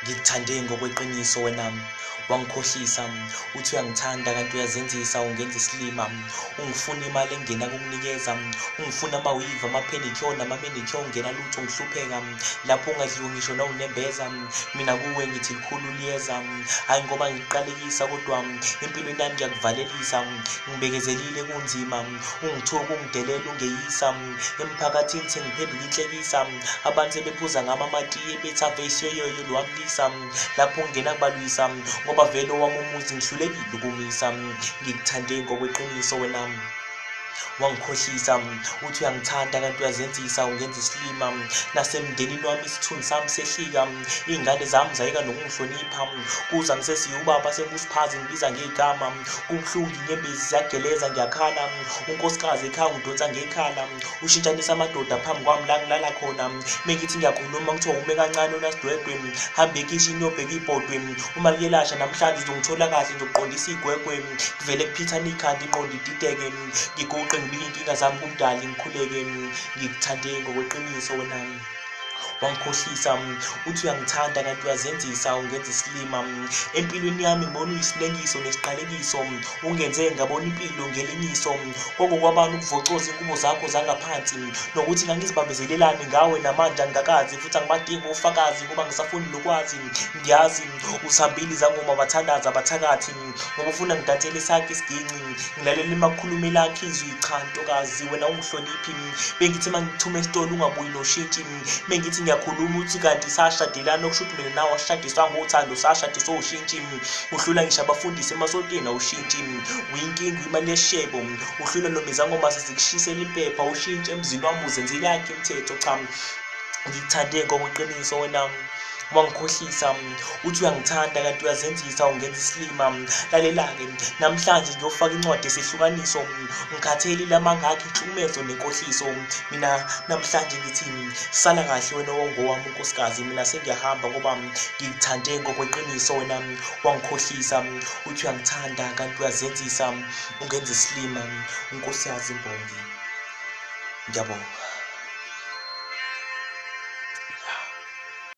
Ngikuthande ngokweqiniso wena, wangikhohlisa. Uthi uyangithanda kanti uyazenzisa, ungenza isilima. Ungifuna imali engena kukunikeza, ungifuna ama-weave, ama-pedicure nama-manicure, ungena lutho ngihlupheka. Lapho ungadliwe ngisho nawunembeza, mina kuwe ngithi likhulu liyeza. Hhayi ngoba ngikuqalekisa kodwa empilweni yami ngiyakuvalelisa. Ngibekezelile kunzima, ungithuka ungidelela ungeyisa. Emphakathini sengiphenduka inhlekisa, abantu sebephuza ngami amatiye bethi ave isiyoyoyo lo wamlisa. Lapho ngingena kubalwisa ngoba vele owami umuzi ngihlulekile ukumisa. Ngikuthande ngokweqiniso wena, wangikhohlisa. Uthi uyangithanda kanti uyazenzisa, ungenza isilima. Nasemndenini wami isithunzi sami sehlika, iy'ngane zami zayeka nokungihlonipha. Kuza ngisesiye ubaba sengusiphazi ngibiza ngegama. Kubuhlungu inyembezi ziyageleza ngiyakhala. Unkosikazi ekhaya ungidonsa ngekhala, ushintshanisa amadoda phambi kwami la ngilala khona. Mengithi ngiyakhuluma kuthiwa ume kancane unasidwedwe, hambe ekhishini uyobheka ibhodwe. Uma liyelasha namhlanje uzongithola kahle ngizokuqondisa igwegwe. Kuvele kuphithane ikhanda ingqondo idideke, ngiguqe ngibike inkinga zami kumdali ngikhuleke. Ngikuthande ngokweqiniso wena, wangikhohlisa. Uthi uyangithanda kanti uyazenzisa, ungenza isilima. Empilweni yami ngibona uyisinengiso nesiqalekiso, ungenze ngabona impilo ngelinyiso. Kokokwabani ukuvocoza ingubo zakho zangaphansi, nokuthi ngangizibambezelelani ngawe namanje angikakazi, futhi angibadingi ofakazi ngoba ngisafuni nokwazi. Ngiyazi usihambile izangoma bathandaza abathakathi, ngoba ufuna ngidansele esakhe isiginci, ngilalela emakhuluma elakhe izwi. Cha ntokazi wena ungihloniphi, bengithi uma ngikuthuma esitolo ungabuyi noshintshi. Mengithi ngiyakhuluma uthi kanti sashadelana, okusho ukuthi mina nawe asishadiswa ngothando, sashadiswa ushintshi. Uhlula ngisho abafundisi emasontweni awushintshi, uyinkinga imali yeshebo. Uhlula noma izangoma sezikushisela impepha, ushintshe emzini wami uzenzele yakhe imithetho. Cha, ngikuthande ngokweqiniso wena, wangikhohlisa. Uthi uyangithanda kanti uyazenzisa, ungenza isilima. Lalela-ke namhlanje ngiyofaka incwadi yesehlukaniso, ngikhathele lamangakho inhlukumezo nenkohliso. Mina namhlanje ngithi sala kahle wena ongowami unkosikazi, mina sengiyahamba ngoba ngikuthande ngokweqiniso wena, wangikhohlisa. Uthi uyangithanda kanti uyazenzisa, ungenza isilima. Unkosikazi Mbongi, ngiyabonga.